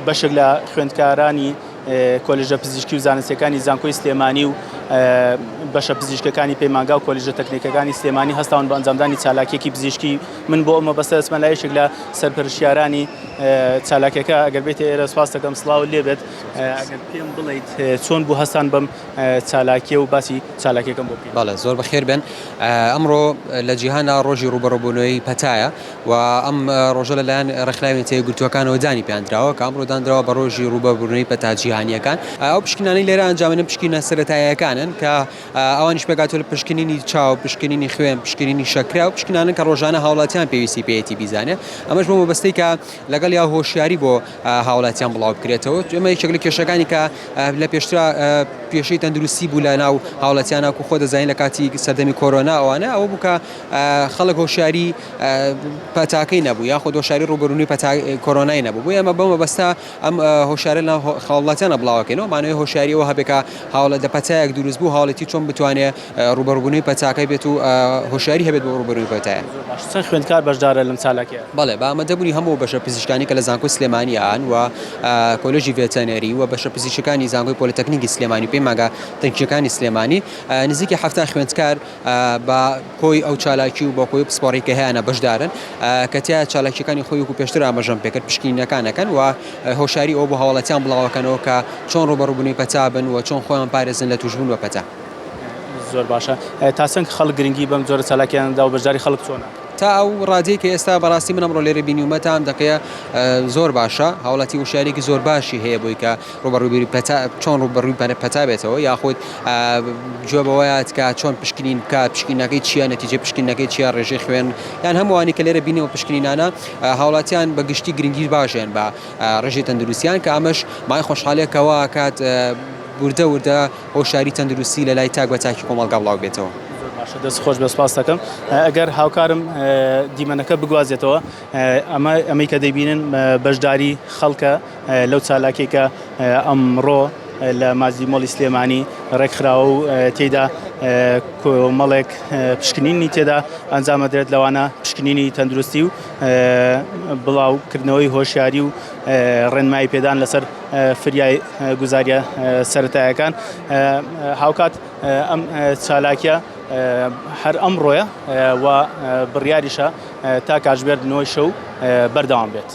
بەشێک لە خوێندکارانی کۆلێژە پزیشکی و زانستیەکانی زانکۆی سلێمانی و بەشە پزیشکەکانی پەیمانگا و کۆلێژە تەکنیکەکانی سلێمانی هەستاون بە ئەنجامدانی چالاکیەکی پزیشکی من بۆ ئەمە بەسە دەچمە لای یەکێک لە سەرپەرشتیارانی چالاکیەکە ئەگەر بێتە ئێرە سپاس دەکەم سڵاو لێبێت ئەگەر پێم بڵیت چۆن بوو هەستان بەم چالاکیە و باسی چالاکیەکەم بۆ بکەیت. بەڵێ زۆر بەخێر بێن ئەمڕۆ لە جیهاندا ڕۆژی ڕووبەڕووبوونەوەی پەتایە و ئەم ڕۆژە لەلایەن ڕێکخراوی نەتەوە یەکگرتووەکانەوە دانی پێاندراوە کە ئەمڕۆ دانراوە بە ڕۆژی ڕووبەڕووبوونەوەی پەتا جیهانییەکان. ئەو پشکنانەی لێرە ئەنجامدرێن پشکنینە سەرەتاییەکانن کە ئەوانیش پێکهاتووە لە پشکنینی چاو، پشکنینی خوێن، پشکنینی شەکرە و پشکنانەن کە ڕۆژانە هاوڵاتیان پێویستی پێیەتی بیزانێ. ئەمەش بۆ مەبەستەی کە لەگەڵیا هۆشیاری بۆ هاوڵاتیان بڵاو بکرێتەوە. ئەمە یەکێک لە کێشەکانی کە لە پێشترا کێشەی تەندروستی بوو لە ناو هاوڵاتیان وەکو خۆ دەزانین لە کاتی سەردەمی کۆرۆنا ئەوانە ئەوە بوو کە خەڵک هۆشیاری پەتاکەی نەبوو یاخود هۆشیاری ڕووبەروونی پەتا کۆرۆنای نەبوو بۆیە ئێمە بەو مەبەستە ئەم هۆشیارە لە هاوڵاتیانە بڵاوەکەینەوە مانەوەی هۆشیاری ئەوە هەبێ کە هاوڵە لە پەتایەک دروست بوو هاوڵاتی چۆن بتوانێ ڕووبەڕووبوونەوەی پەتاکەی بێت و هۆشیاری هەبێت بۆ ڕووبەرووی پەتایە. زۆر باش چەند خوێندکار بەشدارە لەم چالاکیە؟ بەڵێ بە ئامادەبوونی هەموو بەشە پزیشکانی کە لە زانکۆی سلێمانی ئان و کۆلێژی ڤێتەنەری و بەشە پزیشکەکانی زانکۆی پۆلیتەکنیکی سلێمانی و پەیمانگا تەکنیکیەکانی سلێمانی نزیکی 70 خوێندکار بە کۆی ئەو چالاکی و بە کۆی پسپۆڕی کە هەیانە بەشدارن کە تیا چالاکیەکانی خۆی وەکو پێشتر ئاماژەم پێکرد پشکنینەکان ئەکەن و هۆشیاری ئەوە بۆ هاوڵاتیان بڵاوەکەنەوە کە چۆن ڕووبەڕووبوونەوەی پەتا بن و چۆن خۆیان پارێزن لە تووشبوون بە پەتا. زۆر باشە تا چەند خەڵک گرنگی بەم جۆرە چالاکیانە دا و بەشداری خەڵک چۆنە؟ تا ئەو ڕادەی کە ئێستا بەڕاستی من ئەمڕۆ لێرە بینیومە تا ئەم دەقەیە زۆر باشە هاوڵاتی وشیاریەکی زۆر باشی هەیە بۆی کە ڕووبەڕووی پەتا چۆن ڕووبەڕووی پەتا بێتەوە یاخود گوێ بەوەیات کە چۆن پشکنین بکات پشکینەکەی چییە نەتیجەی پشکینەکەی چییە ڕێژەی خوێن یان هەمووانی کە لێرە بینەوە پشکنینانە هاوڵاتیان بە گشتی گرنگی باشیان بە ڕێژەی تەندروستیان کە ئەمەش مای خۆشحاڵیەکەوە کات وردە وردە هۆشیاری تەندروستی لە لای تاک بە تاکی کۆمەڵگا بڵاو بێتەوە. زۆر باشە دەست خۆش بێ سپاست دەکەم ئەگەر هاوکارم دیمەنەکە بگوازێتەوە ئەمە ئەمەی کە دەیبینن بەشداری خەڵکە لەو چالاکیەی کە ئەمڕۆ لە ماجدی مۆڵی سلێمانی ڕێکخراوە و تێیدا کۆمەڵێک پشکنینی تێدا ئەنجامەدرێت لەوانە پشکنینی تەندروستی و بڵاوکردنەوەی هۆشیاری و ڕێنمایی پێدان لەسەر فریای گوزاریە سەتایەکان هاوکات ئەم چالاکیە هەر ئەمڕۆیە و بڕیاریشە تا کاتژمێر نۆی شەو بەردەوام بێت.